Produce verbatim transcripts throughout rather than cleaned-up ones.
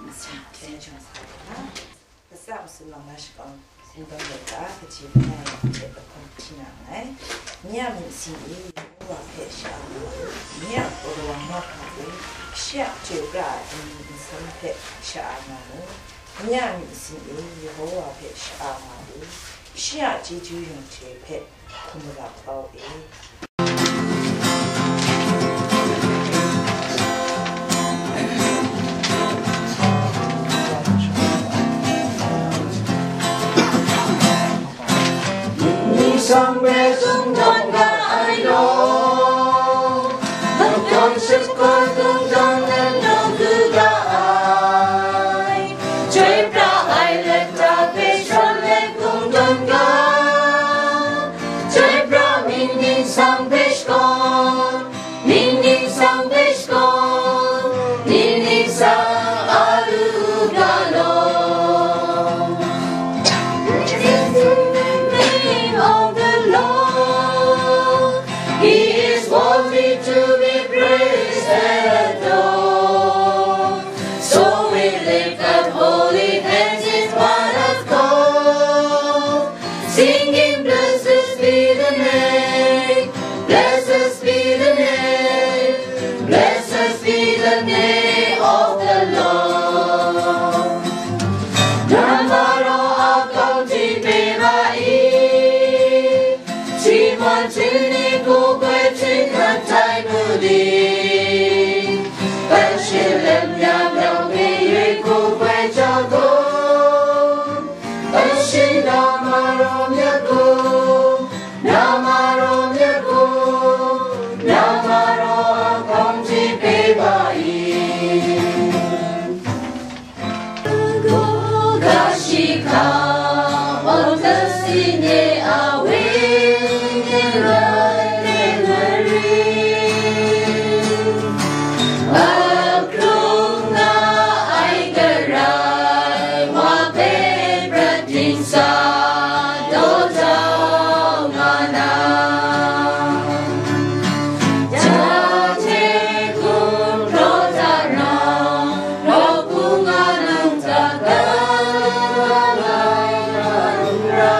Ntsa hte jang sa ai hta, latsa masum lam na shakawng, wunpawng laika kaji langai hte lahkawng hti na nngai. Nye a myit masin e, Yehowa hpe sha-a nga u, nye a galaw ai mahkra e, shi a chyoi pra ai amying nsam hpe sha-a nga mu. Nye a myit masin e, Yehowa hpe sha-a nga u, shi a chyeju yawng hte hpe hkum magap kau e. Ni tsang hpe tsun tawn ga ai law, hkungdawn shakawn hkungdawn let nawku ga ai. Chyoi pra ai lata hpe shawn let hkungdawn ga, chyoi pra mying ningsang hpe shakawn, mying ningsang hpe shakawn, mying ningsang a lu ga law. Praise the name of the Lord. He is worthy to be praised and adored. So we lift up holy hands in one accord, singing, "Blessed be the name, blessed be the name, blessed be the name of the Lord." Namaro akong tipe bai, Timon tini kukwe tinhan tai mudi, Penshilem yam yam pe yui kukwe jago, Penshilem arom yaku, Namaro myaku, namaro akong tipe bai. Kashika, o kasi nye awe, nye rai re mari. Akrung nga ai Karai wa hpe prat dingsa daw jau nga na, ja hte gumhpraw da ra, nawku nga nang hta ga ai hkra.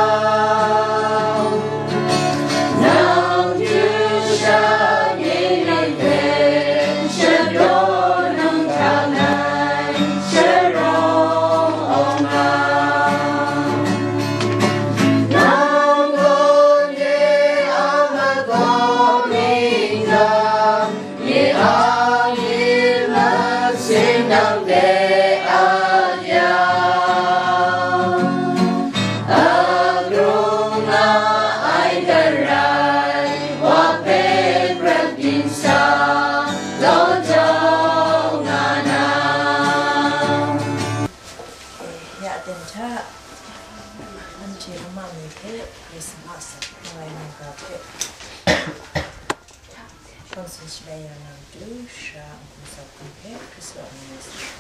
Nang du sha nye rai hpe, shapraw nang hta ngai sharawng awng nga. Nang gaw nye a magaw mi hta, nye a myit masin nang de a ya. Akrung nga ai Karai wa hpe prat dingsa daw jau nga na. Ya ten hta, anhte mama ni hpe Karai Kasang a asak hkrung ai mungga hpe, Shawng nsin shalai ya na matu, sara n-gun tsawp hkrum hpe Hkristu a mying e sa hkra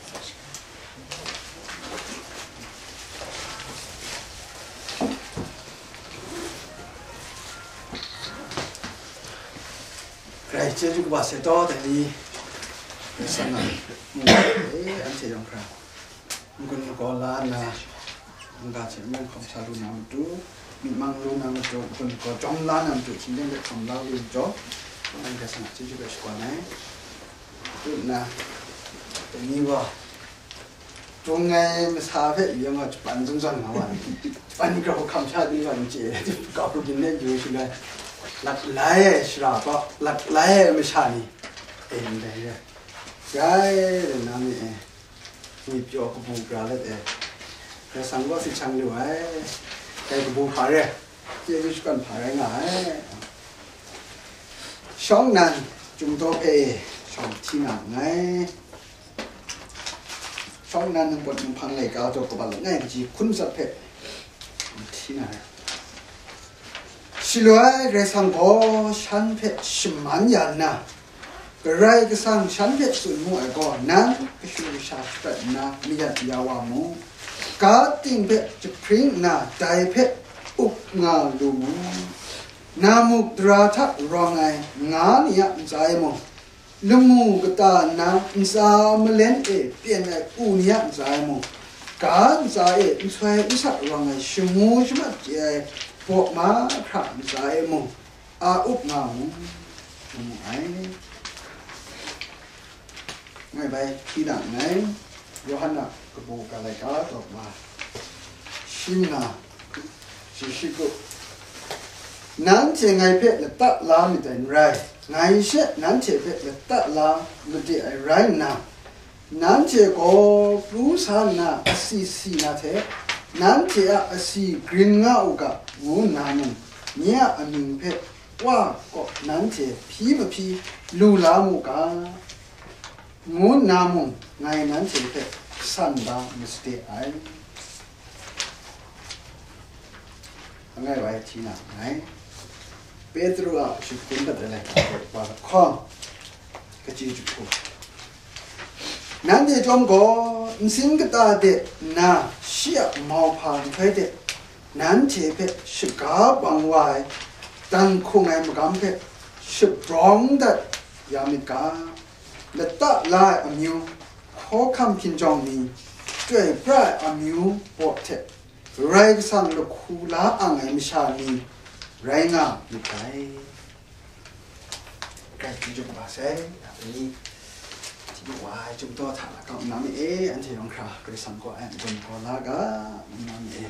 sa shakra. Karai chyeju kaba sai taw dai ni, Karai Kasang a mungga e anhte yawng hkra n-gun lagaw la nna, mungga hte mung hkawm sa lu na matu, myit mang lu na matu, n-gun lagaw jawm la na matu, hkying ten hpe hkawm la lu ai majaw, Karai Kasang a chyeju hpe shakawn ai. Tu nna, dai ni gaw, Tung ai masa hpe yawng a japan zawn zawn nga wa ai. Japan grau hkam sha ni wa n chye, grau hku gin let yu shaloi, laklai ai shara kaw, laklai ai masha ni, e ndai re, grai rai na mi e, ngwipyaw kabu gara let e, Karai Kasang kaw si chyang lu ai, dai kabu hpa re, chyeju shakawn hpa rai nga ai. Shawng nnan, Chyum daw hpe shawng hti na nngai. Shawng nnan, Ningpawt Ninghpang laika jaw kaba langai kaji hkun matsat hpe hti na rai. Shaloi Karai Kasang gaw shan hpe shaman ya nna, Karai Kasang shan hpe tsun mu ai gaw, nang kashu kasha shaprat nna mayat ya wa mu, ga ting hpe jahpring nna dai hpe up nga lu mu, na muk dara hta rawng ai nga ni a ntsa e mung, lamu kata nna ntsa malen e pyen ai u ni a ntsa e mung, ga ntsa e nhtoi nsat rawng ai shamu shamat chye ai baw mahkra ntsa e mung, a up nga mu, nga mu ai. Ngai bai hti na nngai. Yawhan a kabu ga laika daw wa, shi nga, shi shi gu. Nanhte ngai hpe lata la myit dai n rai, ngai she nanhte hpe lata la made ai rai nna, nanhte gaw pru sa nna asi si na hte, nanhte a asi grin nga u ga, ngu nna mung, nye a amying hpe Wa kaw nanhte hpyi mahpyi lu la mu ga, ngu nna mung ngai nanhte hpe san da masade ai. Langai bai hti na nngai. Petru a shakun dat ai laika wa lahkawng, kaji jahku. Nanhte chyawm gaw, nsin kata de nna shi a mauhpa nhtoi de nanhte hpe shaga bang wa ai, dan hkung ai magam hpe shabrawng dat ya myit ga, lata la ai amyu, hkawhkam hkinjawng ni, chyoi pra ai amyu baw hte Karai Kasang lahku la ang ai masha ni rai nga myit dai. Grai hti jung wa sai, ya ni, hti wa ai jung taw hta na kau nna mi e, anhte yawng hkra Karai Kasang kaw ai, n-, gum kaw la ga, nna mi e,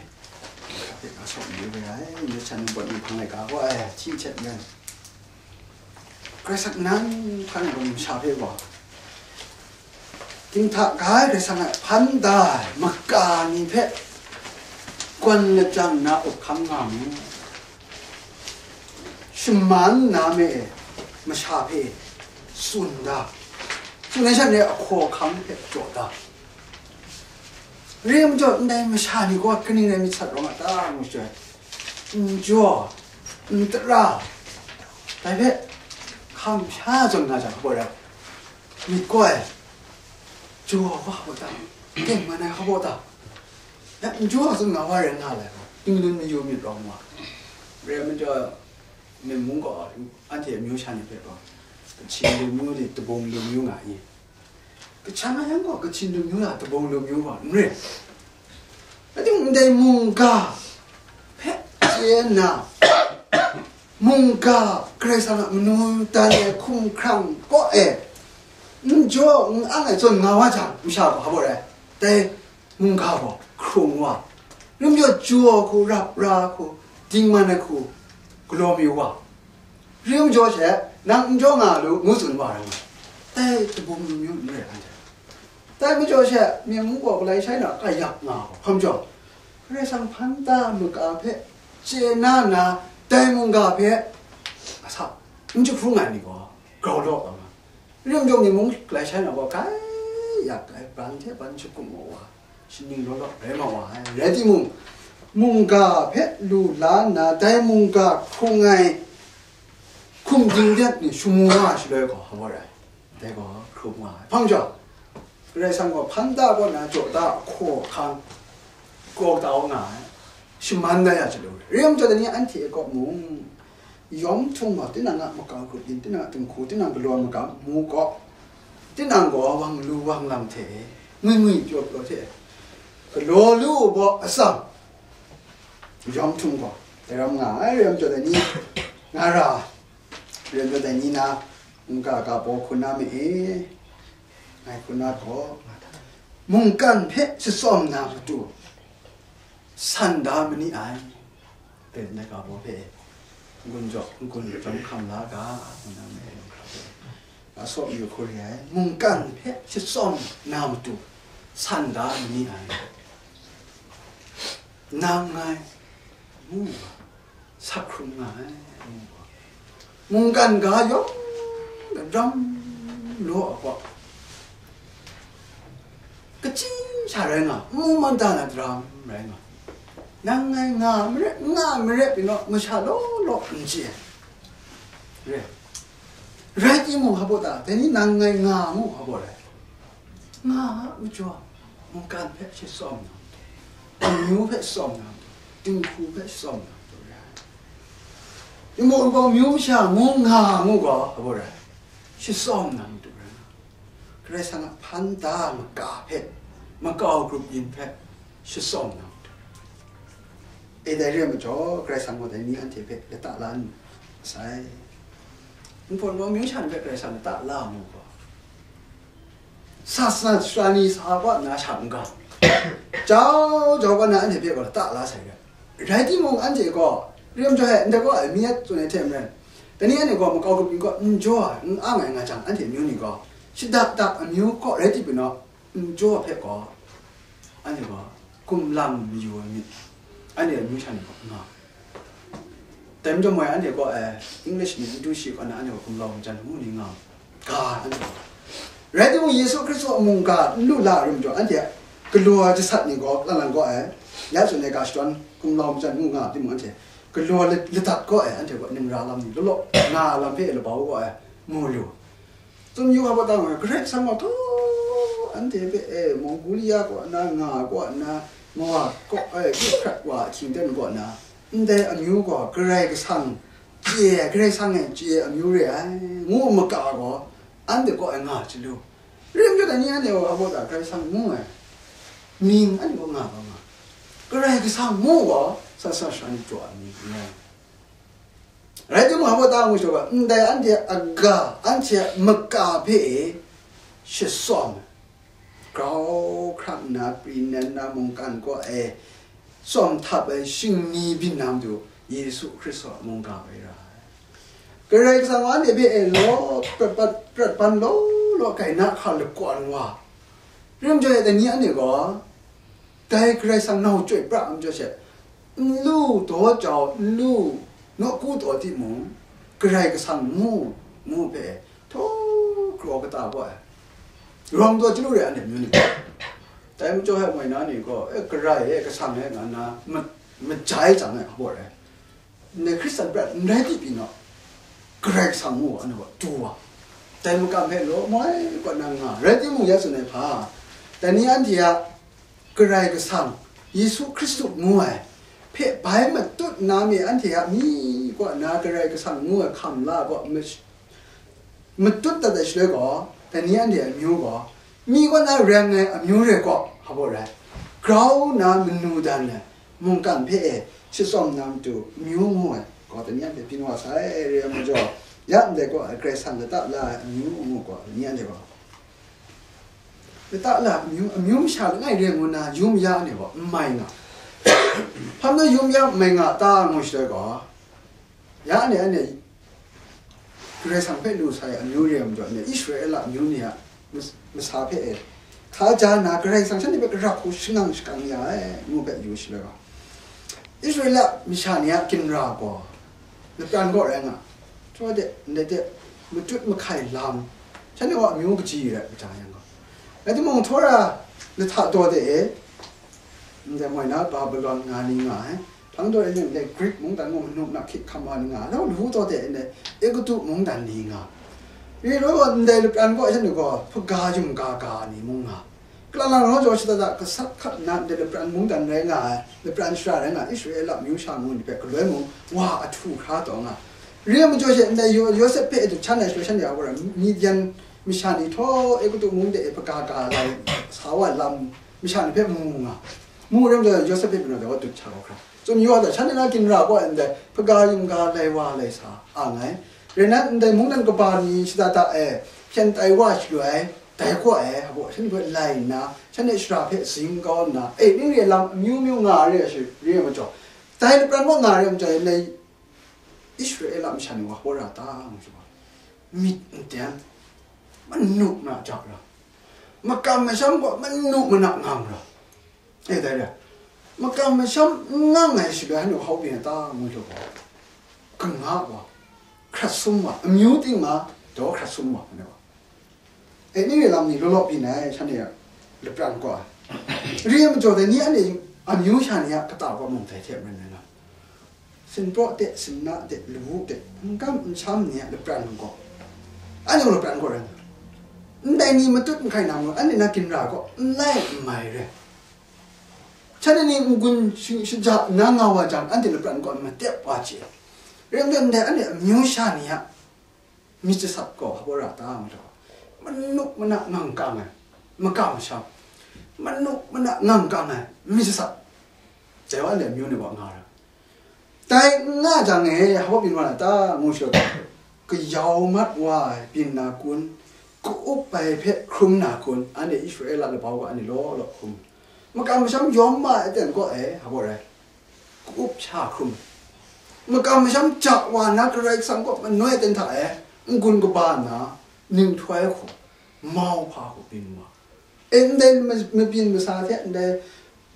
hkra hpe nga shawng yu re ai, ni shan nang pawt ni hpang laika gaw ai, hti htet ngan. Karai Kasang nan hkan gaw masha hpe gaw, Dinghta ga ai Karai Kasang a hpan da ai maka ni hpe gawn lajang nna up hkang nga mu. Shaman nna me e masha hpe tsun da, tsun ai sha ni a hkaw hkang hpe jaw da. Re ai majaw, ndai masha ni gaw kaning rai myit sat rawng a ta, ngu shaloi, n jaw, n tara, dai hpe hkam sha zawn nga jang, hpa rai? Myit gaw ai, jaw wa hpa ta, tengman ai hpa ta, ya, n jaw zawn nga wa rai nga lai, n-, n-, mayu myit rawng wa. Re ai majaw, Myen mung gaw, anhte amyu sha ni hpe gaw, Kachin lu myu de, Dabung lu myu nga i? Kachan a yang gaw, Kachin lu myu na Dabung lu myu gaw n re. Rai timung, ndai mungga hpe chye nna, mungga Karai Kasang a manu dan ai hkumhkrang kaw e n jaw n ang ai zawn nga wa jang, masha gaw hpa baw rai? Dai mungga gaw hkrung wa, rim jaw jaw hku, rap ra hku, dingman ai hku galaw mayu wa, rim jaw she, nang n jaw nga lu, ngu tsun wa rai nga. Dai Dabung lu myu n re anhte. Dai majaw she, myen mung gaw galai shai na, kaiyak nga hkawm jaw, Karai Kasang hpan da maka hpe chye na na, dai mungga hpe asak n jahprung ai ni gaw grau law kau nga. Rim jaw myen mung galai shai na gaw, kaiyak ai, ban hte ban shakum wa, shaning law law rai ma wa ai. Rai timung, mungga hpe lu la nna, dai mungga hkrung ai hkum dingdek ni shamu wa shaloi gaw, hpa rai? Dai gaw hkrum nga ai. Hpang jaw, Karai Kasang gaw hpan da kaw na jaw da hkaw hkang, kaw kata wa nga ai, shaman da ya chyalu, rim jaw dai ni anhte a kaw mung, yawm htung gaw, tinang a makau grup yin, tinang a dinghku, tinang galaw ai magam mu gaw, tinang gaw wang lu wang lam hte, ngwi ngwi pyaw pyaw hte, galaw lu u gaw atsam, yawm htung gaw, dai ram nga ai, rim jaw dai ni, nga ra, rim jaw dai ni na, mungga ga baw hkun na mi e, ngai hkun na gaw, mungkan hpe shatsawm na matu, san da ma ni ai. Pen na ga baw hpe, n-gun jaw, n-gun jawm hkam la ga, ngu na me, a saw yu hku re ai, mungkan hpe shatsawm na matu, san da ma ni ai. Nang ngai, ngu, sak hkrum nga ai, ngu. Mungkan ga yawng ram law a gaw, kachyin sha rai nga, mu man da na daram rai nga, nang ngai nga maret, nga maret pyi naw, masha law law n chye ai. Re. Rai timung, hpa baw ta, dai ni nang ngai nga mu, hpa baw rai? Nga a majaw, mungkan hpe shi tsawm na, amyu hpe tsawm na, dinghku hpe tsawm na, hpa baw rai? Yu mu, nbawm myu masha ngu nga ngu gaw, hpa baw rai? Shitsawm na matu rai na, Karai Kasang a hpan da maka hpe, makau grup yin hpe shitsawm na matu. E dai re ai majaw, Karai Kasang gaw dai ni anhte hpe lata la n sai. Npawt gaw amyu sha ni hpe Karai Kasang lata la mu gaw, sa sa sara ni sa wa nna sha n ga, jau jau wa nna anhte hpe gaw lata la sai re. Rai timung, anhte gaw, rem jaw ai, ndai gaw ai mi at tsun ai hte maren, dai ni anhte gaw makau grup yin kaw n jaw ai, n ang ai nga jang, anhte amyu ni gaw, shada da amyu kaw rai timung, n jaw ai hpe gaw, anhte gaw kumlang mayu ai myit, anhte amyu sha ni gaw nga. Dai majaw moi anhte gaw, eh, English ni n du shi kaw na, anhte gaw kumlang majan ngu ni nga. Ga, anhte gaw. Rai timung, Yesu Hkristu a mungga n lu la ai rum jaw, anhte galaw jasat ni gaw, lang lang gaw, eh, ya tsun ai ga shadawn kumlang majan ngu nga timung, anhte galaw la-, ladat gaw, eh, anhte gaw ningra lam ni law law nga lam hpe labau gaw, eh, mu lu. Tsun yu hpa ta nga, Karai Kasang gaw htaw anhte hpe, eh, Mongolia kaw na, nga kaw na, Moab kaw, eh, Euphrat wa ahkying ten kaw na, ndai amyu gaw Karai Kasang chye ai, Karai Kasang e chye ai amyu re ai, ngu maka gaw, anhte kaw ai nga chyalu. Rim jaw dai ni anhte gaw hpa ta Karai Kasang ngu ai, mying anhte kaw nga kau nga. Karai Kasang ngu gaw, sa sa sha ni jaw ai mying ngu ai. Rai timung, hpa ta ngu shaw ga, ndai anhte a ga, anhte a maka hpe e shitsawm ai. Grau hkrak nna, pri nan na mungkan kaw e tsawm htap ai shingni byin na matu, Yesu Hkristu a mungga bai ra ai. Karai Kasang wa anhte hpe e law, prat, prat, prat ban law law, kai na hka lakawn wa. Rim jaw e, dai ni anhte gaw, dai Karai Kasang nau chyoi pra ai majaw she, n lu daw jau, n lu nawku taw timung, Karai Kasang ngu, ngu hpe htaw kraw kata gaw ai. Rawng taw chyalu re ai myit ni gaw, dai majaw e moi na ni gaw, e, Karai e, Kasang e nga nna ma-, majai jang ai hpaw rai. Ndai Hkristan prat n rai di pyi naw, Karai Kasang ngu anhte gaw du wa. Dai makam hpe law moi kaw na nga, rai timung, ya tsun ai hpa, dai ni anhte a Karai Kasang, Yesu Hkristu ngu ai hpe bai matut na mi, anhte a mi kaw na Karai Kasang ngu ai hkam la gaw, mash-, matut dat ai shaloi gaw, dai ni anhte a amyu gaw, mi kaw na reng ai amyu re gaw, hpa baw rai, grau na manu dan ai mungkan hpe e shitsawm na matu, amyu ngu ai gaw, dai ni anhte byin wa sai, re ai majaw, ya ndai gaw, Karai Kasang lata la ai amyu ngu gaw, dai ni anhte gaw lata la ai amyu, amyu masha langai re ngu na, yu maya anhte gaw n mai nga. Hpa majaw yu maya n mai nga ta ngu shaloi gaw, ya anhte, anhte Karai Kasang hpe lu sai amyu re ai majaw, anhte Israela amyu ni a mas-, masa hpe e hta ja nna, Karai Kasang shanhte hpe gara hku shangang shakang ya ai ngu hpe yu shaloi gaw, Israela masha ni a ginra gaw lapran gaw rai nga, Tora de, ndai de, matut mahkai lam, shanhte gaw amyu kaji rai kaja yang gaw, rai timung, Tora lahta daw de e, ndai moi na Babilon nga ni nga ai, hpang daw e ndai Grik mungdan gaw manu na hkyit hkam wa ni nga ai, lau lahu daw de e ndai Egutu mungdan ni nga, re law gaw, ndai lapran gaw shanhte gaw hpaga yum ga ga ni mung nga, Kalang lang rawng jaw shada da gasat hkat nna, ndai lapran mungdan rai nga ai, lapran shara rai nga ai, Israela amyu sha ngu ni hpe galoi mung wa ahtu hkra taw nga. Re ai majaw she, ndai Yo-, Yawsep hpe dut shan ai shaloi, shanhte a wora Midian masha ni htaw Egutu mung de e hpaga ga lai sa wa ai lam, masha ni hpe mu nga. Mu rai majaw, Yawsep hpe pyi naw, dai wa dut sha kau hkra. Tsun yu ai hta, shanhte na ginra gaw ndai hpaga yum ga lai wa lai sa a nga ai. Rai nna, ndai mungdan kaba ni shada da e hpyen tai wa shaloi, dai gaw e, hpa baw shanhte hpe lai nna, shanhte shara hpe zing kau nna, e, ning re lam amyu myu nga re ai shi, re ai majaw, dai lapran gaw nga re ai majaw, ndai Israela masha ni wa hpa ra ta ngu shi wa, myit n ten, manu na ja ra, makam masham gaw manu mana ngang ra. E, dai re, makam masham n ngang ai shaloi, hanu hkau byin ai ta ngu jaw gaw, kanga wa, hkrat sum wa, amyu ting ma daw hkrat sum wa, hanu wa. E, ning re lam ni law law byin ai, shanhte a lapran gaw ai. Re ai majaw dai ni anhte amyu sha ni a kata gaw mung dai hte maren ai nga. Sinpraw de, sinna de, lawu de, n kam n sham ni a lapran gaw, anhte gaw lapran gaw rai nga. Ndai ni matut n hkai na mung, anhte na ginra gaw n lai n mai re. Shanhte ni n-gun shi-, shaja nna nga wa jang, anhte lapran gaw matep wa chye. Rai nme ndai, anhte amyu sha ni a myit jasat gaw hpa ra ta ngu ta, manuk mana ngang kang ai, makam masham, manuk mana ngang kang ai myit jasat, dai wa le amyu ni wa nga ra. Dai n nga jang e, hpa byin wa na ta ngu shawt, kayau mat wa ai byin na kun, ka-up ai hpe hkrum na kun, anhte Israela labau ga anhte law law hkrum, makam masham yawm ma ai aten kaw e, hpa rai, ka-up sha hkrum, makam masham ja wa na Karai Kasang kaw manoi aten hta e, n-gun kaba nna, ninghtoi hku, mau hpa hku byin wa. E, ndai ma-, mabyin masa hte, ndai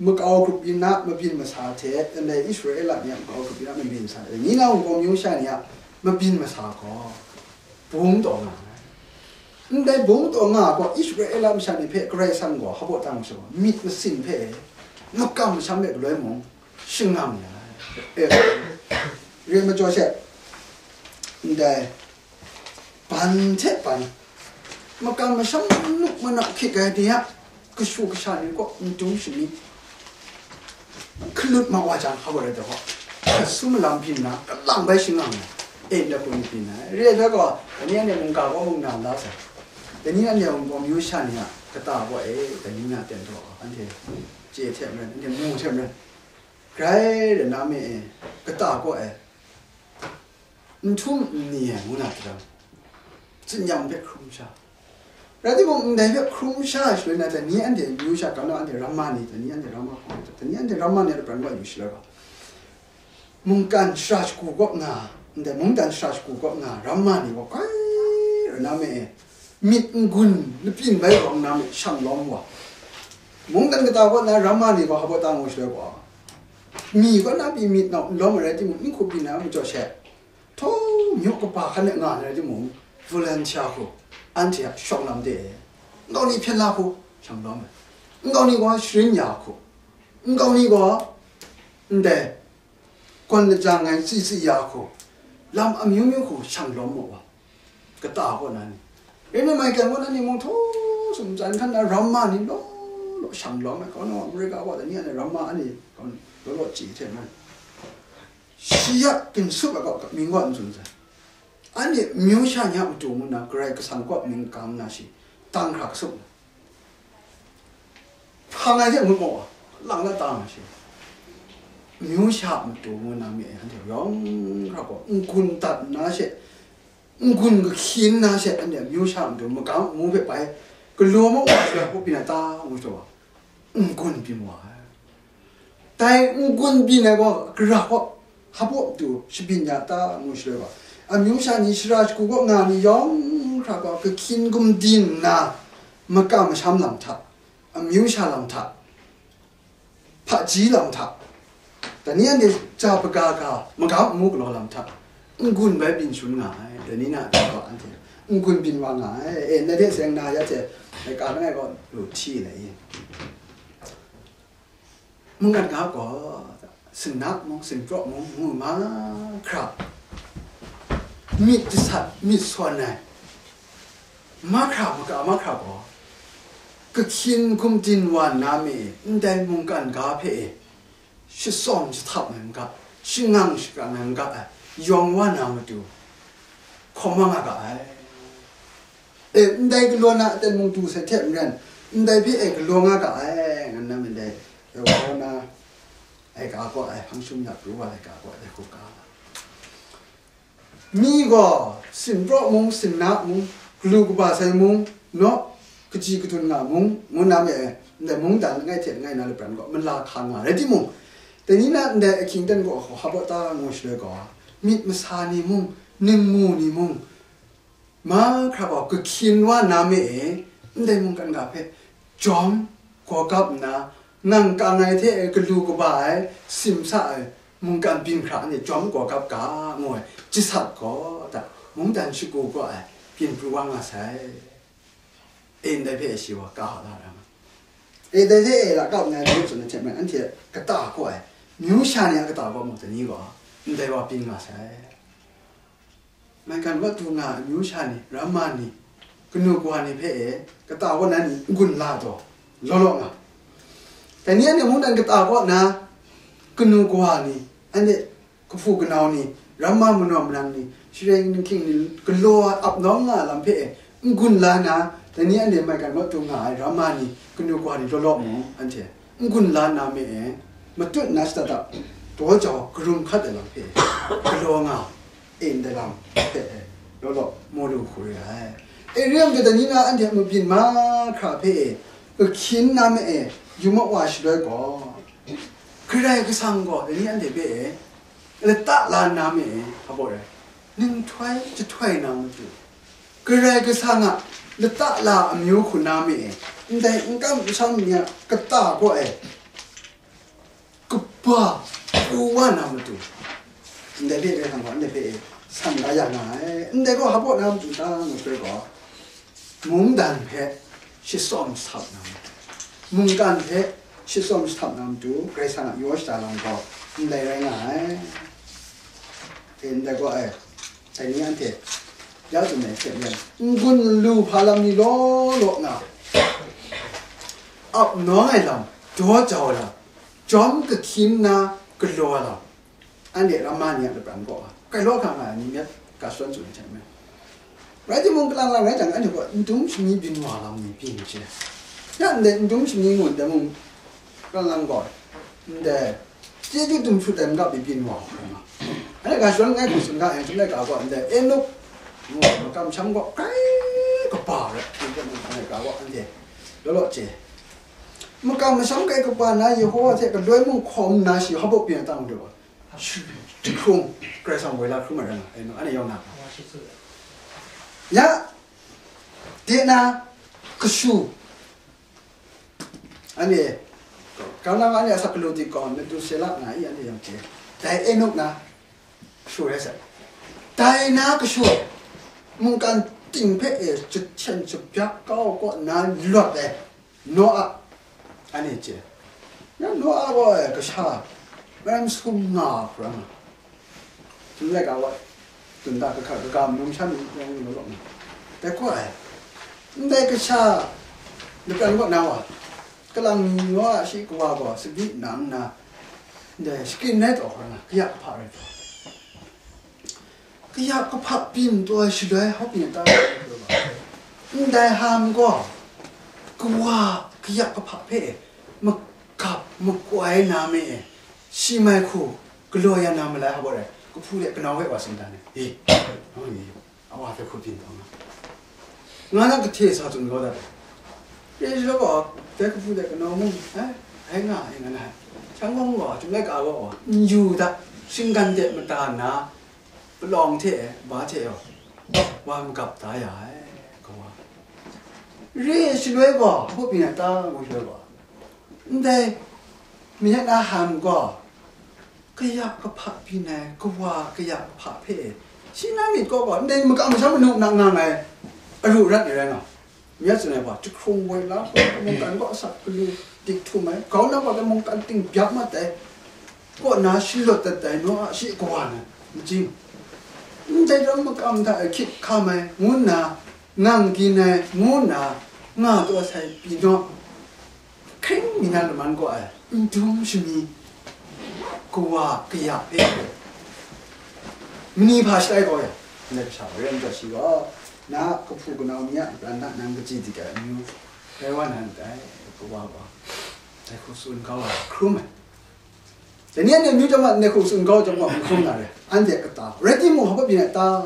makau grup byin na mabyin masa hte, ndai Israela ni a makau grup byin na mabyin masa hte, ni na wunpawng amyu sha ni a mabyin masa gaw, bung taw nga ai. Ndai bung taw nga gaw, Israela masha ni hpe Karai Kasang gaw hpa tang sha, myit masin hpe, makam masham hpe galoi mung, shangang ya ai. E, re majaw she, ndai, ban hte ban, makam masham manuk mana hkyit ai ni a kashu kasha ni kaw matu shani hkalut ma wa jang, hpa rai taw, hpa, hkasum lam byin na, kalang bai shangang ai, e, ndai hku ni byin ai. Re ai hpe gaw, dai ni anhte mungga kaw mung na la sai. Dai ni anhte mung gaw amyu sha ni a kata kaw e, dai ni na ten taw, anhte chye hte maren, anhte mu hte maren, grai rai na me e, kata kaw e, n htum n ni ai ngu na daram, tsin-yam hpe hkrum sha. Rai timung, ndai hpe hkrum sha shaloi na, dai ni anhte amyu sha, kau na anhte Ramma ni, dai ni anhte Ramma hkawm ai, dai ni anhte Ramma ni a lapran wa yu shaloi gaw, mungkan shara shagu kaw nga, ndai mungdan shara shagu kaw nga, Ramma ni gaw grai rai na me e, myit n-gun labyin bai rawng na me shang lawm wa. Mungdan kata kaw na Ramma ni gaw hpa ta ngu shaloi gaw, mi kaw na pyi myit nau n lawm ai rai timung, n hkup byin na majaw she, htaw myu kaba hkan de nga na rai timung, volunteer hku, anhte a shawng lam de, nkau ni hpyen la hku shang lawm ai, nkau ni gaw sharin ya hku, nkau ni gaw ndai gawn lajang ai tsi tsi ya hku, lam amyu myu hku shang lawm mu wa, kata kaw na ni, re me maigan kaw na ni mung htaw sumtsan hkan na Ramma ni law law shang lawm ai, kau na wa, America wa, dai ni anhte Ramma ani gaw law law chye hte nan, shi a ginsup ai kaw mying kaw n tsun sai. Anhte amyu sha ni a matu ngu na Karai Kasang kaw mying kang na shi, tang hkra kasup na, hpang ai hte ngut maw, lang la ta nga shi. Amyu sha a matu ngu na mi e, anhte yawng hkra gaw n-gun dat nna she, n-gun kahkyin nna she, anhte amyu sha a matu magam amu hpe bai galaw maw wa, shi a hku byin na ta ngu taw, n-gun byin wa ai. Dai n-gun byin ai gaw, gara gaw hpa matu shabyin ya ta ngu shaloi gaw, amyu sha ni, shara shagu kaw nga ni yawng hkra gaw, kahkyin gumdin nna, makam masham lam hta, amyu sha lam hta, hpaji lam hta, dai ni anhte ja hpaga ga, magam amu galaw lam hta, n-gun bai byin shangun nga ai, dai ni na gaw anhte n-gun byin wa nga ai. E, ndai hte seng na ya hte, laika langai gaw lu hti lai i. Mungkan ga gaw, sinnak mung, sinpraw mung, ngu mahkra, myit jasat, myit sawn ai, mahkra, maka mahkra gaw, kahkyin gumdin wa nna mi, ndai mungkan ga hpe e, shatsawm jahtap ai n ga, shangang shakang ai n ga ai, yawng wa na matu, hkawm nga ga ai. E, ndai galaw na aten mung du sai hte maren, ndai hpe e galaw nga ga ai, ngan na ndai, e, wa na, ai ga gaw, ai hpang shum ya pru wa ai ga gaw, ai hku ga. Mi gaw, sinpraw mung, sinna mung, galu kaba sai mung, naw, kaji kadun nga mung, ngu na me, ndai mungdan langai hte langai na lapran gaw, mala hka nga rai timung, dai ni na ndai ahkying ten gaw, hpa ta ngu shaloi gaw, myit masa ni mung, ningmu ni mung, mahkra gaw kahkyin wa na me e, ndai mungkan ga hpe jawm gaw gap nna, ngang kang ai hte galu kaba ai, simsa ai, mungkan byin hkra anhte jawm gaw gap ga, ngu ai, jasat gaw, da, mungdan shagu gaw ai, byin pru wa nga sai. E, ndai hpe shi wa ka la ra ma. E, dai hte e la kap ngai, ngu tsun ai hte maren, anhte kata gaw ai, myu sha ni a kata gaw mung, dai ni gaw, ndai wa byin nga sai. Maigan wa du nga ai amyu sha ni, ramma ni, kanu kawa ni hpe e, kata kaw na ni n-gun la taw, law law nga. Dai ni anhte mungdan kata kaw na, kanu kawa ni, anhte kahpu kanau ni, Ramma manaw manang ni, shireng ninghking ni galaw ai ap nawng nga ai lam hpe e, n-gun la na, dai ni anhte maigan mawt du nga ai ramma ni, kanu kawa ni law law mu, anhte n-gun la na me e, matut na shada da, daw jau karum hkat ai lam hpe e, galaw nga, e ndai lam hpe e, law law mu lu hku re ai. E, re yang dai ni na anhte mabyin mahkra hpe e, kahkyin na me e, yum wa shaloi gaw, Karai Kasang gaw dai ni anhte hpe e, lata la na me e, hpa baw rai, nhtoi jahtoi na matu, Karai Kasang a lata la amyu hku na me e, ndai n kam n sham ni a kata kaw e, kaba pru wa na matu, ndai hpe Karai Kasang gaw ndai hpe e san la ya nga ai. Ndai gaw hpa baw na matu ta ngu hpe gaw, mungdan hpe shitsawm sap na matu, mungkan hpe shitsawm sap na matu, Karai Kasang a yaw shada lam gaw ndai rai nga ai. E, ndai gaw ai, dai ni anhte ya tsun ai hte maren, n-gun lu hpa lam ni law law nga, ap nawng ai lam, daw jau ai lam, jawm kahkyin na galaw ai lam, anhte ramma ni a lapran kaw, kai law hkang nga ai ni myit ga shadawn tsun ai hte maren, rai timung, kalang lang rai jang, anhte gaw n dum shani byin wa lam ni byin hte, ya ndai n dum shani ngu ndai mung, kalang lang gaw, ndai chyeju dum shut ai n-ga byin wa hkra nga, anhte ga shadawn ngai hku tsun ga yang, Chyum Laika gaw ndai Enuk ngu ai makam masham gaw grai kaba rai, Chyum Laika gaw anhte law law chye, makam masham grai kaba na Yehowa hte galoi mung hkawm nna shi hpa baw byin ai ta ngu ai gaw, jahkrung Karai Kasang woi la hkrum ai rai nga ai, anhte yawng na. Ya, de na kashu, anhte, kaw na, anhte a asak galu di gaw, Metusela nga i, anhte yawng chye, dai Enuk na kashu rai sai. Dai na kashu, mungkan ting hpe e jahten jahbyak kau kaw na lawt ai Noa, anhte chye. Ya Noa gaw e kasha, maram sum nga hkra nga, Chyum Laika wa tsun da, kahka kaga mung sha mi yawng law law nga, dai gaw ai, ndai kasha lapran kaw na wa, kalang ni Noa shi kawa gaw tsabyi nna nna, ndai shakrin rai taw hkra nga, kaya kahpa rai taw, kaya kahpa byin taw ai shaloi hpa byin ai ta, ndai Ham gaw kawa kaya kahpa hpe magap makoi na me e, shi mai hku galaw ya na malai hpa baw rai, kahpu de kanau hpe wa tsun dan ai, e, nang ni, a wa hpe hku byin taw nga, nga na kahte sa tsun kau dat ai. Re ai shaloi gaw, dai kahpu de kanau mung, eh, rai nga ai, nga na ai. Shanggawng gaw, Chyum Laika gaw, n yu dat, shinggan de mada nna, palawng hte, ba hte gaw, wa magap da ya ai, kawa. Re ai shaloi gaw, hpa byin ai ta ngu shaloi gaw, ndai, myit na Ham gaw, kaya kahpa byin ai, kawa kaya kahpa hpe, shi na myit kaw gaw, ndai makam masham manu na nga ai, aru arat ni rai nga. Myit tsun ai gaw, jahkrung woi la hkra, mungkan kaw asak galu dik htum ai, grau na gaw mungkan ting byak mat ai, kaw na shalawt dat ai Noa shi kawa na majing, ndai ram makam hta e hkyit hkam ai, ngu nna, ngang gyin ai, ngu nna, nga taw sai pyi naw, hkring mi nan laman kaw ai, n dum shani, kawa kaya hpe, mani hpa shatai kau yang, ndai kasha wa rai nta shi gaw, na kahpu kanau ni a ran na nang kaji dik ai amyu rai wa na ndai, kawa gaw, dai hku tsun kau ai, hkrum ai. Dai ni anhte amyu chyawm gaw, ndai hku tsun kau chyawm gaw, n hkrum na re, anhte a kata, rai timung, hpa byin ai ta?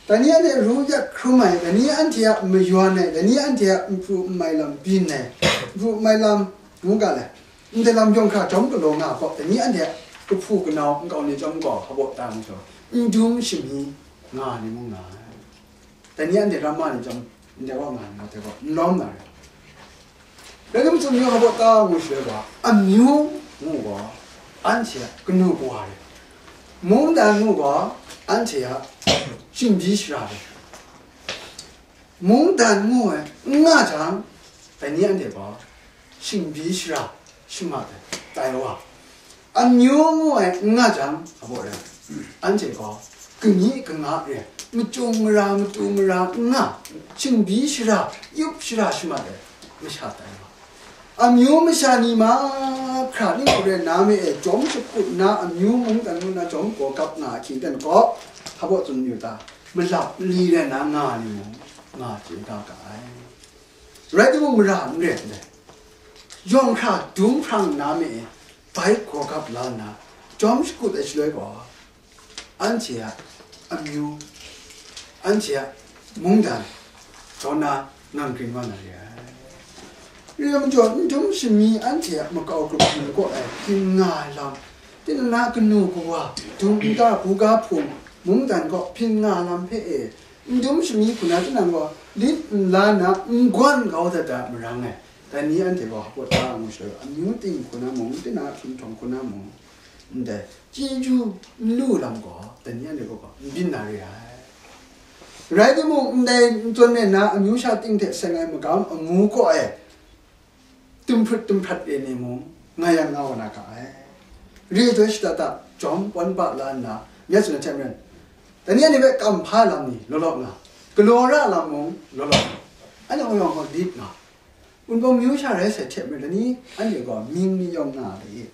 Dai ni anhte ru yak hkrum ai, dai ni anhte a mayawn ai, dai ni anhte a n pru n mai lam byin ai, n pru n mai lam ngu ga lai. Ndai lam yawng hkra jawm galaw nga gaw, dai ni anhte a kahpu kanau nkau ni chyawm gaw, hpa baw ta ngu jaw, n dum shani nga ni mung nga ai. Dai ni anhte ramma ni chyawm, ndai wa nga ni, dai gaw n lawm na re. Rai timung, amyu hpa baw ta ngu shaloi gaw, amyu ngu gaw, anhte a kanu kawa re. Mungdan ngu gaw, anhte a shingbyi shara re. Mungdan ngu ai n nga jang, dai ni anhte gaw, shingbyi shara shamat ai, tai wa. Amyu ngu ai n nga jang, hpa baw rai, anhte gaw, kangyi kanga re, machyung mara, matu mara n nga, shingbyi shara, yup shara shamat ai, masha tai wa. Amyu masha ni mahkra Hta ning hku rai na mi e, jawm shakut na amyu mungdan ngu na jawm gaw gap nga ahkying ten gaw, hpa baw tsun yu ta, malap mali rai na nga ni mung, nga chye ga ga ai. Rai timung, mara n ren dai. Yawng hkra dum hprang nna mi e, bai gaw gap la nna, jawm shakut ai shaloi gaw, anhte a amyu, anhte a mungdan, kaw na nang grin wa na re ai. Re ai majaw, n dum shami anhte a makau grup hpung kaw ai hpyin nga ai lam, tinang na kanu kawa, dum nta, buga hpung, mungdan kaw hpyin nga ai lam hpe e, n dum shami hku na tinang gaw lit n la na n gawn kau dat da marang ai. Dai ni anhte gaw hpaw ta ngu shaloi, amyu ting hku na mung, tinang a hkying htawng hku na mung, ndai chyeju n lu lam gaw, dai ni anhte gaw n byin na re ai. Rai timung, ndai n tawn me na amyu sha ting hte seng ai magam amu kaw e, tumhput tumhprat e ni mung, nga yang nga wa na ga ai. Re ai jawm shada da, jawm wan pa la nna, myit tsun ai hte maren, dai ni anhte hpe kam hpa lam ni law law nga, galaw ra lam mung law law nga, anhte gaw yawng gaw lit nga, Wunpawng myu sha rai sai hte maren, dai ni anhte gaw mying ni yawng nga ai.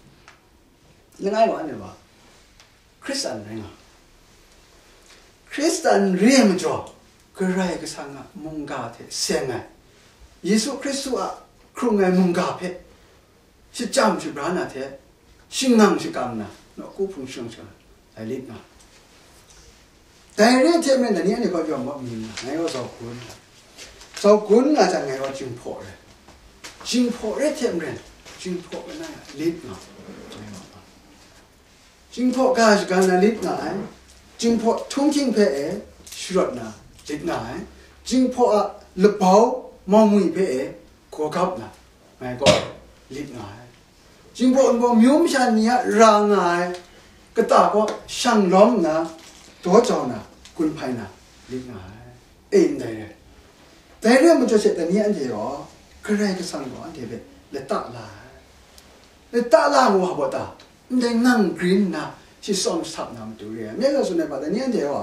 Langai wa anhte gaw Hkristan rai nga. Hkristan re ai majaw, Karai Kasang a mungga hte seng ai, Yesu Hkristu a hkrung ai mungga hpe shachyam shabra na hte, shingnang shakam na, nawku hpung shang shang ai lit nga. Dai re ai hte maren, dai ni anhte gaw yawng gaw mying nga, ngai gaw zau gun nga. Zau gun nga jang, ngai gaw Jinghpaw rai. Jinghpaw re ai hte maren, Jinghpaw langai a lit nga. Jinghpaw ga shaga na lit nga ai. Jinghpaw htunghking hpe e sharawt na lit nga ai. Jinghpaw a labau maumwi hpe e gaw gap na, ngai gaw lit nga ai. Jinghpaw Wunpawng myu masha ni a ra nga ai kata gaw shang lawm nna, daw jau na, gun hpai na lit nga ai. E, ndai re. Dai re ai majaw she, dai ni anhte gaw Karai Kasang gaw anhte hpe lata la ai. Lata la ngu hpa baw ta? Ndai nang grin nna shi tsawm sap na matu re ai. Myit sa tsun ai hpa, dai ni anhte gaw,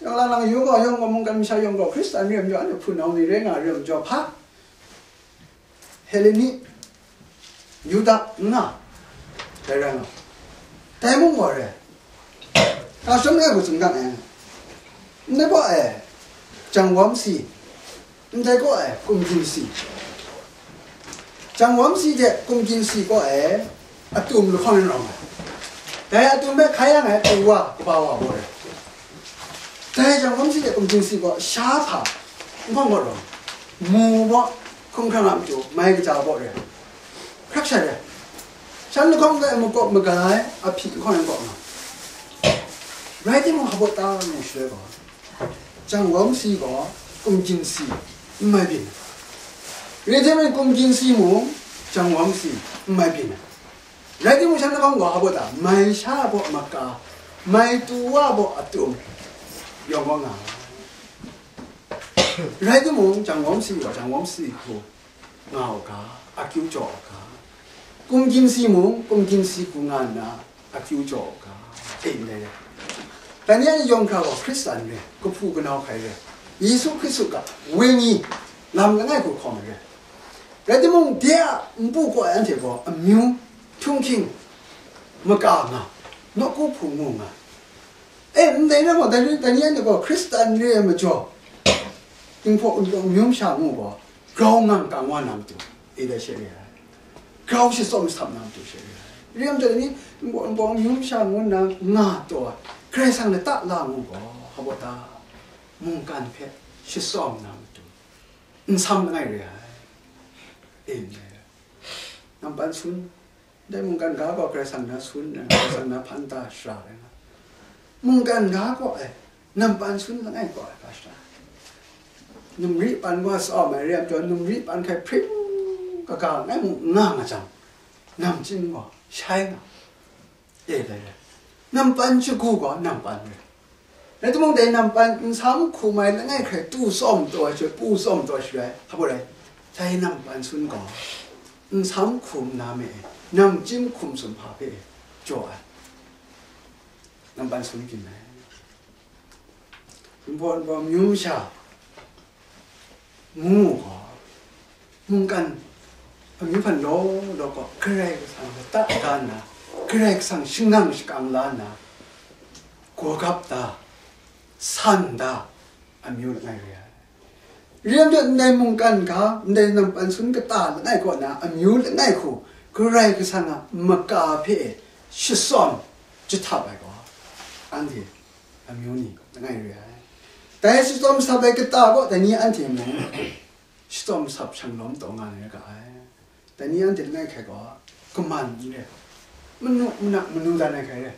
yawng lang lang yu gaw, yawng gaw mungkan masha yawng gaw Hkristan re ai majaw, anhte hpunau ni rai nga re ai majaw hpa? Heleni, Yuda n nga, dai rai nga, dai mung gaw re. Ka shawng e hku tsun ga ai. Ndai gaw e, jangwawm si, ndai gaw e, kumgyin si. Jangwawm si hte kumgyin si gaw e, atum lahkawng rawng ai. Dai atum hpe hkai yang ai, tu wa, kaba wa gaw re. Dai jangwawm si hte kumgyin si gaw, sha hpa, nhkawng gaw rawng, mu gaw, hkumhkrang a matu, mai kaja gaw re. Hkrak shat re. Shan lahkawng hpe makawp maga ai, a hpyi nhkawng yan kaw nga. Rai timung, hpa baw ta ngu shaloi gaw, jangwawm si gaw, kumgyin si n mai byin ai. Re ai hte maren, kumgyin si mung, jangwawm si n mai byin ai. Rai timung, shan lahkawng gaw, hpa baw ta, mai sha baw maka, mai tu wa baw atum, yawng gaw nga ai. Rai timung, jangwawm si gaw, jangwawm si hku nga u ga, akyu jaw u ga. Kumgyin si mung, kumgyin si hku nga nna, akyu jaw u ga. E, ndai re. Dai ni a yawng hkra gaw Hkristan re, kahpu kanau hkai re, Yesu Hkristu ga wenyi lam langai hku hkawm ai re. Rai timung, de a npu kaw ai anhte gaw amyu, htunghking, maka nga, nawku hpung mu nga. E, ndai rai gaw, dai ni, dai ni anhte gaw Hkristan re ai majaw, Jinghpaw Wunpawng myu masha ngu gaw, grau ngang kang wa na matu, e, dai she re ai. Grau shi tsawm sap na matu she re ai. Re ai majaw, dai ni Jinghpaw Wunpawng myu masha ngu nna nga taw ai, Karai Kasang lata la ngu gaw, hpa baw ta, mungkan hpe shi tsawm na matu, nsam langai re ai. Amen. Nampan sun, dai mungkan ga gaw Karai Kasang na sun, Karai Kasang na hpan ta shara ai nga. Mungkan ga gaw, e, nampan sun langai gaw ai ga shara. Numri pan gaw sa mai re ai majaw, numri pan hkai hpring kaga langai mung n nga nga jang, namchying gaw shai nga. E, dai re. Nampan shagu gaw nampan re. Rai timung, dai nampan nsam hkum ai langai hkrai tu tsawm taw ai shaloi, pu tsawm taw ai shaloi, hpa baw rai? Dai nampan sun gaw nsam hkum na me e, namchying hkum sumhpa hpe jaw ai nampan sun byin ai. Nbawt nbawt myu masha ngu gaw, mungkan Amyu hpan law law gaw Karai Kasang lata da nna, Karai Kasang shangang shakang la nna, gawgap da, san da, amyu langai re ai. Rem jang ndai mungkan ga, ndai nampan sun kata langai kaw na amyu langai hku Karai Kasang a maka hpe e shitsawm jahtap ai gaw, anhte amyu ni langai re ai. Dai shitsawm sap ai kata gaw dai ni anhte mung shitsawm sap shanglawm taw nga na ga ai. Dai ni anhte langai hkai gaw, kaman n re, manu mana manu dan ai hkai re,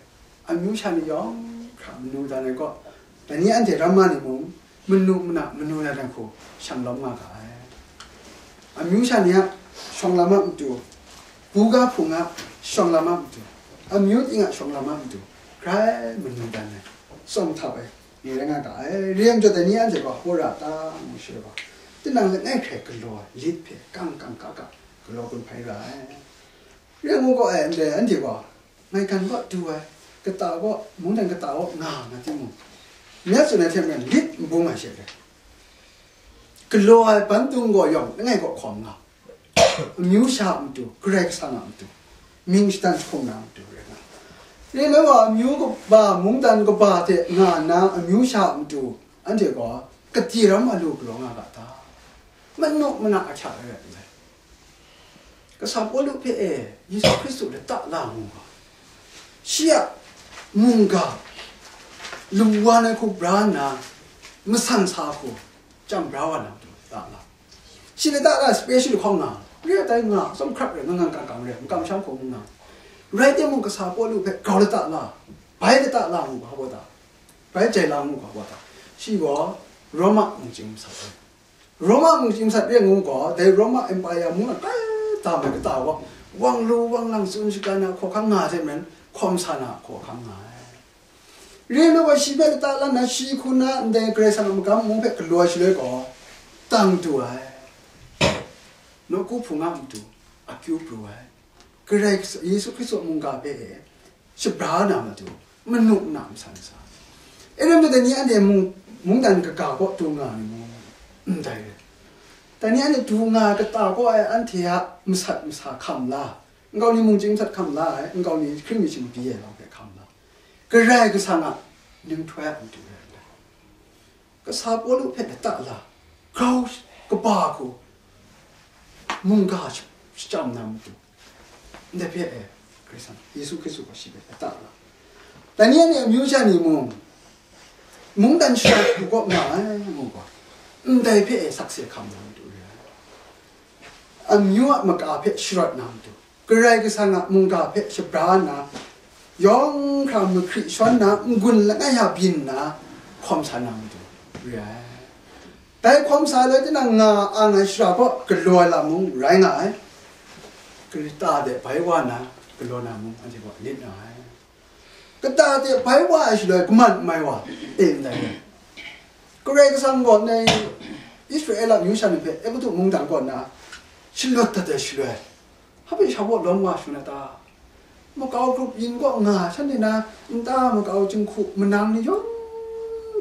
amyu sha ni yawng hkra manu dan ai gaw, dai ni anhte ramma ni mung manu mana manu dan ai hku shanglawm nga ga ai. Amyu sha ni a shawng lam a matu, buga hpung a shawng lam a matu, amyu ting a shawng lam a matu, grai manu dan ai, tsawm htap ai, ni rai nga ga ai. Rem jaw dai ni anhte gaw hpura ta ngu shi gaw, tinang langai hkrai galaw ai lit hpe kang kang ka ga galaw gun hpai ra ai. Rem ngu gaw ai ndai anhte gaw, maigan gaw du ai, kata gaw, mungdan kata gaw nga nga timung, myat tsun ai hte maren lit n bung ai she re. Galaw ai ban tung gaw yawng langai gaw hkawm nga, amyu sha a matu, Karai Kasang a matu, mying shadan jahkum na a matu rai nga. Rem ai wa amyu kaba, mungdan kaba hte nga nna amyu sha a matu, anhte gaw kati ram a lu galaw nga ga ta? Manu mana ahkyak ai rai nme, kasa Pawlu hpe e Yesu Hkristu lata la ngu ga, shi a mungga lungwan ai hku bra nna, masan sa hku chyam bra wa na matu lata la. Shi lata la special hkawng nga, re tai nga, tsawm hkrap re, ngang ngang kang kang re, makam sham hkawng nga. Rai timung, kasa Pawlu hpe grau lata la, bai lata la ngu ga wa ta? Bai jai la ngu ga wa ta? Shi gaw Roma mungchying masat ai. Roma mungchying masat re ngu gaw, dai Roma Empire mung a kai tam ai kata gaw, wang lu wang lang tsun shaga na hkawhkam nga ai hte maren, hkawm sa na hkawhkam nga ai. Re lu gaw, shi hpe lata la nna, shi hku na ndai Karai Kasang a magam mung hpe galaw ai shaloi gaw, tang du ai, nawku hpung a matu akyu pru ai, Karai Kas-, Yesu Hkristu a mungga hpe e shabra na matu, manu nna masan sa. E rai nme, dai ni anhte mung, mungdan kaga kaw du nga ai mu? Ndai rai. Dai ni anhte du nga ai kata kaw e anhte a masat masa hkam la, nkau ni mungchying masat hkam la ai, nkau ni hkring mi shingbyi ai lam hpe hkam la, Karai Kasang a ninghtroi a matu rai ndai. Kasa Pawlu hpe lata la, grau kaba hku mungga sh-, shachyam na matu, ndai hpe e, Karai Kasang, Yesu Hkristu gaw shi hpe lata la. Dai ni anhte amyu sha ni mung, mungdan shara hku kaw nga ai ngu gaw, ndai hpe e sakse hkam na matu re ai. Amyu a maka hpe sharawt na matu, Karai Kasang a mungga hpe shabra nna, yawng hkra mahkri shawn na n-gun langai a byin nna hkawm sa na matu re ai. Dai hkawm sa ai loi tinang nga ang ai shara kaw galaw ai lam mung rai nga ai. Kata de bai wa na galaw na mung anhte kaw lit nga ai. Kata de bai wa ai shaloi, kaman n mai wa e ndai. Karai Kasang gaw ndai Israela myu sha ni hpe Egutu mungdan kaw na shalut dat ai shaloi, hpa pyi shawa lawm wa shangun a ta? Makau grup yin kaw nga shanhte na nta makau jinghku manang ni yawng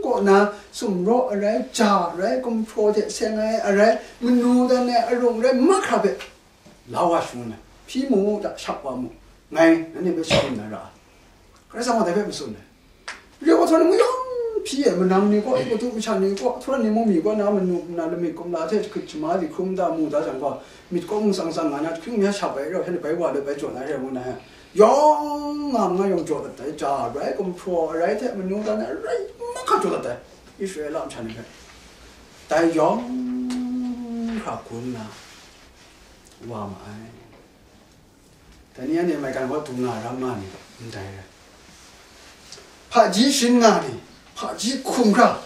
kaw na sumraw arai, ja arai, gumhpraw hte seng ai arai, manu dan ai arung arai, mahkra hpe la wa shangun ai. Hpyi mu da, shap wa mu, ngai nanhte hpe shagun na ra ai. Karai Kasang gaw dai hpe matsun ai. Re ai hkawhtawn ni mung yawng hpyi ai, manang ni kaw, Egutu masha ni kaw, Hturan ni mung mi kaw na manu na lamik kumla hte hkrit shama di hkrum da mu da jang gaw, myit kawng tsang tsang nga na, hkying mi a shap ai rau, shanhte bai wa let bai jaw na re ngu na, yawng nga nga yawng jaw dat ai, ja rai, gumhpraw arai hte manu dan ai rai mahkra jaw dat ai, Israela masha ni hpe. Dai yawng hkra gun na wa ma ai. Dai ni anhte maigan kaw du nga ai ramma ni ndai rai. Hpaji shin nga ni, hpaji hkum hkra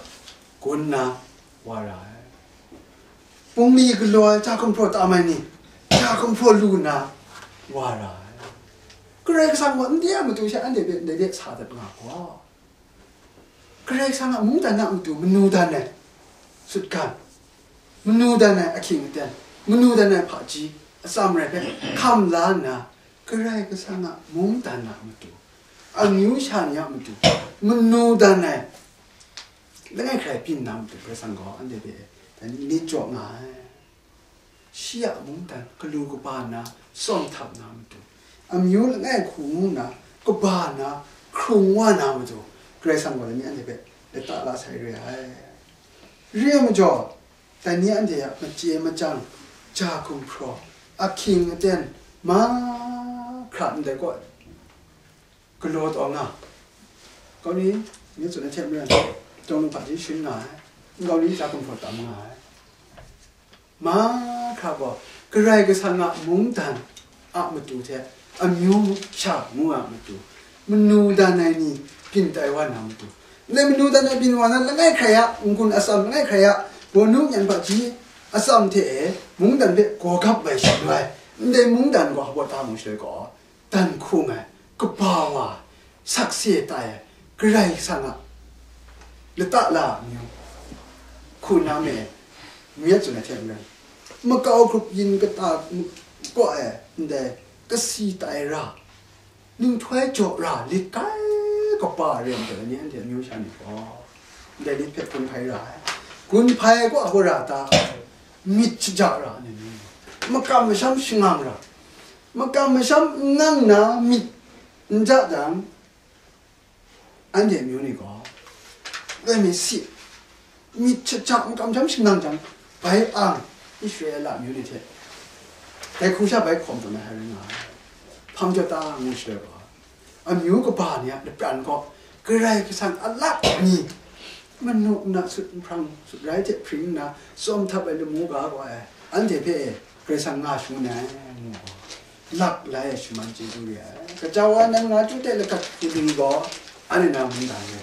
gun nna wa ra ai. Bungli galaw ai, ja gumhpraw tam ai ni, ja gumhpraw lu nna wa ra ai. Karai Kasang gaw ndai a matu sha anhte hpe ndai de sa dat nga gaw, Karai Kasang a mungdan a matu manu dan ai sutgan, manu dan ai ahkying aten, manu dan ai hpaji atsam rai hpe hkam la nna, Karai Kasang a mungdan a matu, amyu sha ni a matu, manu dan ai langai hkrai byin na matu, Karai Kasang gaw anhte hpe dai ni myit jaw nga ai. Shi a mungdan galu kaba nna tsawm htap na matu, amyu langai hku ngu nna kaba nna hkrung wa na matu, Karai Kasang gaw dai ni anhte hpe lata la sai re ai. Re ai majaw, dai ni anhte a machye machyang, ja gumhpraw, ahkying aten, mahkra ndai kaw galaw taw nga. Nkau ni, nye tsun ai hte maren, dawng lu hpaji sharin nga ai. Nkau ni, ja gumhpraw tam nga ai. Mahkra gaw, Karai Kasang a mungdan a matu hte, amyu sha ngu a matu, manu dan ai ni byin tai wa na matu, ndai manu dan ai byin wa na langai hkrai a, n-gun atsam langai hkrai a, wunung yan hpaji atsam hte e, mungdan hpe gaw gap ai shaloi, ndai mungdan gaw hpa ta mu shaloi gaw, dan hkung ai, kaba wa, sakse tai ai, Karai Kasang a lata la ai amyu, hku na me, nye tsun ai hte maren, makau grup yin kata kaw ai ndai kasi tai ra, ninghtoi jaw ra lit kai kaba re ai ni anhte amyu sha ni gaw, ndai lit hpe gun hpai ra ai. Gun hpai kaw hkra ta, myit shaja ra ai ni, makam masham shangang ra, makam masham n ngang na myit n ja jang, anhte amyu ni gaw, loi mi si, myit shaja makam masham shangang jang, bai ang Israela amyu ni hte dai hku sha bai hkawm tawn ai rai nga ai. Hpang jaw ta ngu shaloi gaw, amyu kaba ni a lapran gaw, Karai Kasang a lak ni, manu na sut nhprang sut rai hte hpring nna, tsawm htap ai lamu ga gaw ai, anhte hpe Karai Kasang nga shangun ai, ngu gaw, lak lai ai shaman chyeju re ai. Kaja wa nan nga chyu hte lagat hku ding gaw, anhte na mungdan re,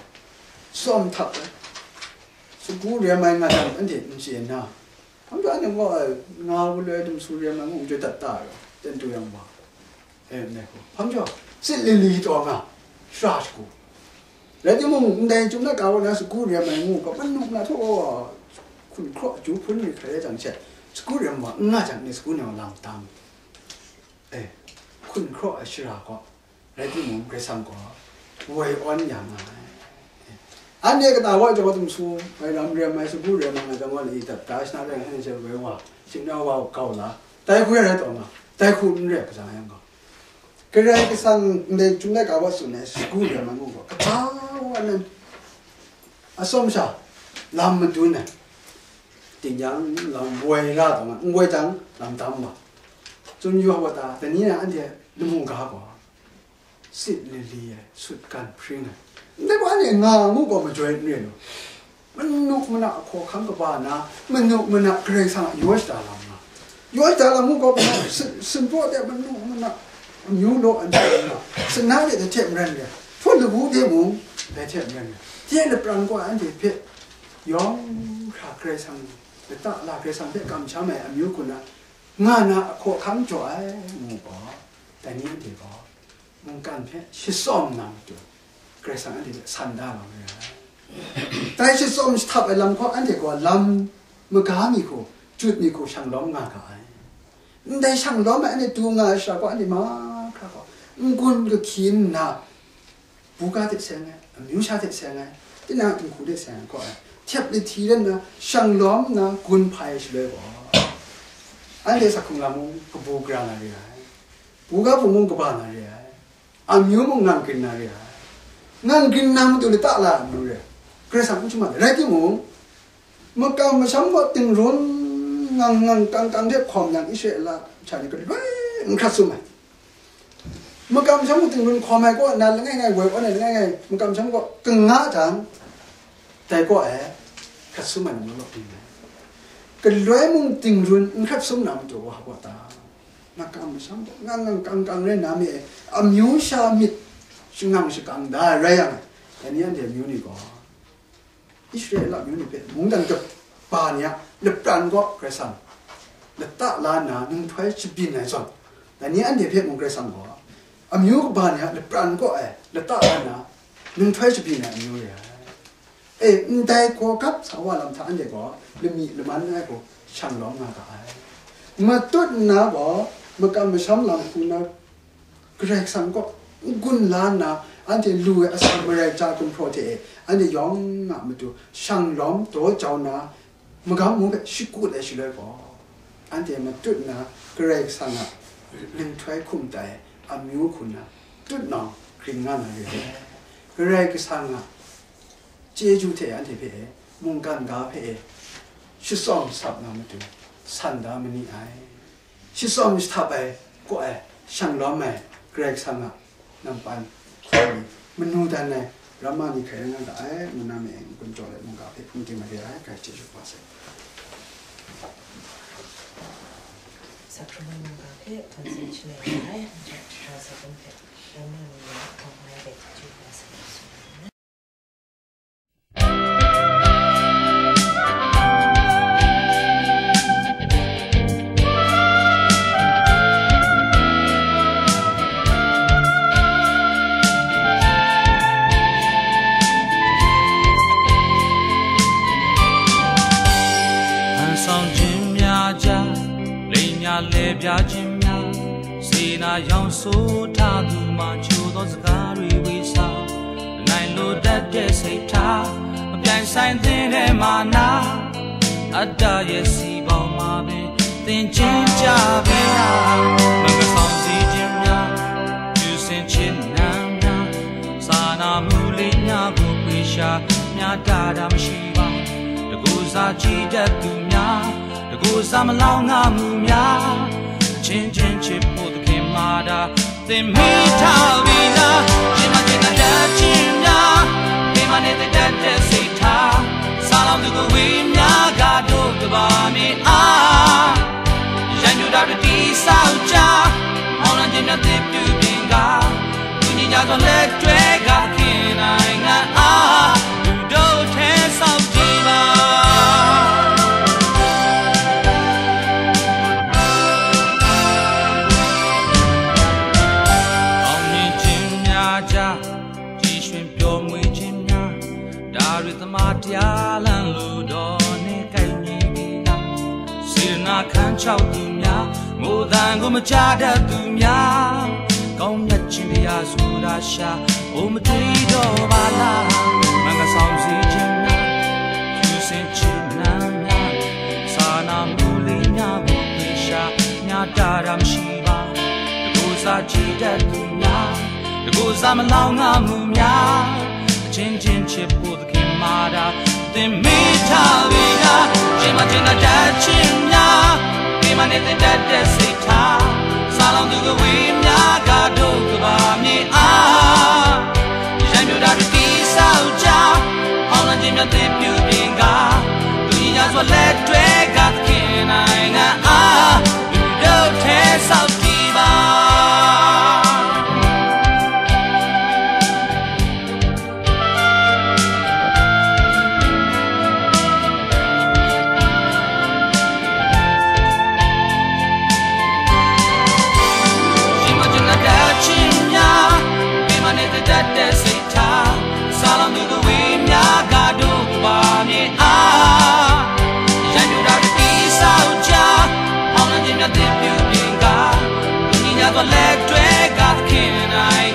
tsawm htap ai, sagu rem ai nga jang anhte n chye nna, hkam ja anhte gaw, nga wu loi dum su rem ai ngu n joi dat ta ai, ten tu yang wa. E, ndai hku hpang jaw, sit lili taw nga, shara shagu. Rai timung, ndai chyum na ka wa na sagu rem ai ngu, ka manu na htaw, hkun hkraw, ju hpun ni hkrai jang she, sagu rem wa n nga jang ni sagu ni wa lam tam. E, hkun hkraw ai shara gaw, rai timung, Karai Kasang gaw woi awn ya nga ai. Anhte kata wa jaw dum su, woi lam rem ai, sagu rem ai nga jang wa li dat, da shana rai hkrai she woi wa, shing na wa kau la, dai hku rai taw nga, dai hku n rai hkajang yang gaw, Karai Kasang ndai Chyum Laika wa tsun ai sagu rem ai ngu gaw, kata wa nan atsawm sha lam madun ai, tingnyang lam woi ra taw nga, n woi jang lam tam wa, tsun yu wa ta, dai ni na anhte lamu ga gaw, sit lili ai, sut gan hpring ai. Ndai wa ni nga ngu gaw majoi n re law, manu mana hkaw hkang kaba na, manu mana Karai Kasang a yaw shada lam nga, yaw shada lam ngu gaw, sin, sinpraw de manu mana amyu law anhte nga, sana de hte maren re, hput lagu de mung dai hte maren re, hte lapran gaw anhte hpe yawng hkra Karai Kasang, lata la Karai Kasang hpe kamsham ai amyu hku na, nga na hkaw hkang jaw ai ngu gaw, dai ni anhte gaw, mungkan hpe shatsawm na matu, Karai Kasang anhte hpe san da nga ai. Dai shatsawm shahtap ai lam hkaw anhte gaw lam maga mi hku, jut mi hku shang lawm nga ga ai. Ndai shang lawm ai anhte du nga ai shara gaw, anhte mahkra gaw n-gun kahkyi nna, buga hte seng ai, amyu sha hte seng ai, tinang dinghku hte seng ai hkaw ai, htep lahti rai nna, shang lawm nna gun hpai ai shaloi gaw, anhte sak hkrung lam mung kabu gara na re ai, buga hpung mung kaba na re ai, amyu mung ngang grin na re ai. Ngang grin na matu lata la ai amyu re ai. Karai Kasang n shaman ai. Rai timung, makam masham gaw tingrun ngang ngang kang kang hte hkawm yang, Israela masha ni galoi n hkrat sum ai. Makam masham gaw tingrun hkawm ai kaw na langai ngai woi awn ai langai ngai, makam masham gaw kanga jang, dai kaw e hkrat sum ai lam law byin ai. Galoi mung tingrun n hkrat sum na matu wa gaw ta? Makam masham gaw ngang ngang kang kang rai na mi e, amyu sha myit shangang shakang da ai rai yang, dai ni anhte amyu ni gaw, Israela amyu ni hpe mungdan kaba ni a lapran gaw Karai Kasang lata la nna ninghtoi shabyin ai zawn, dai ni anhte hpe mung Karai Kasang gaw amyu kaba ni a lapran kaw e lata la nna ninghtoi shabyin ai amyu re ai. E, ndai gaw gap sa wa lam hta anhte gaw lami laman ai gaw shang lawm nga ga ai. Matut nna gaw makam masham lam hku na Karai Kasang kaw n-gun la nna, anhte lu ai atsam marai ja gumhpraw hte e, anhte yawng a matu shang lawm daw jau nna, magam mu hpe shakut ai shaloi gaw, Anhte matut na Karai Kasang a linghtoi hkum tai amyu hku na tut nau grin nga na re ai. Karai Kasang a chyeju hte anhte hpe e, mungkan ga hpe e, shitsawm sap na matu san da ma ni ai. Shitsawm shahtap ai, kaw ai, shang lawm ai Karai Kasang a nampan hkawm ni, manu dan ai ramma ni hkrai rai nga ga ai, ngu na me n-gun jaw let mungga hpe hpung tim mare ai, grai chyeju kaba sai. Sakramen mungga hpe hpang sin shangai nga ai, Jack Sha Sagun hpe ramma ni ya hkawm ai hpe chyeju kaba sai. Hpan sawng chyinmya ja, lenya le bya chyinmya, se na yawng so hta lu ma, chyu taw saga ri wi sa, lanai lo dat de sei hta, mapyan sai ntsin re ma na, ada ye si bau ma be, tsin chin ja be ya, maka sawng si chyinmya, ju sin chin nan mya, sa na mu le nya gu gwi sha mya da da mashi ba, dagu sa ji dat tu mya, dagu sa malau nga mu mya, chin chin chip pu da khin ma da, tsin mi hta wi na, chin ma chin na dat chin mya, tsin ma ne tsin dat dat sei hta, sa lam du kawi mya ga do kaba mi a, yan yu da ri ti sa u ja, hpawng lan chin mya tip du byin ga, Kun ni ja zawn let twe ga hkyen ai nga a, du do hte sau di ba. Kawng ni chyinmya ja, ji shun pyaw mwi chyinmya, da ri tama tya lan lu daw ne kai mi ni na, sirna hkan chau tu mya, mu dan gu maja dat tu mya, kau myat chin de ya su da sha, o madwi daw ba la, man ga sawng si chin na, kyu sin chin na mya, sa na mu li nya bu hpri sha, nya da ram shi ba, dagu sa ji dat tu mya, dagu sa malau nga mu mya, chin chin chip pu da hkyen ma da, tsin mi hta wi na, chin ma chin na dat chin mya, tsin ma ne tsin dat dat sei hta, sa lang du kawi mya ga do kaba mi a, yan yu da ru ti sa u ja, hpawng lan chin mya tip yu byin ga, du ni ya zawn let twe ga da hkyen ai nga a, du do hte sau di ba. Shi ma jin la da chin mya, mi ma ne da da da sei hta, sa lang du kawi mya ga du kaba mi a, yan yu da ri ti sa u ja, hpawng lan chin mya tip yu byin ga, du ni ya zawn let twe ga da hkyen ai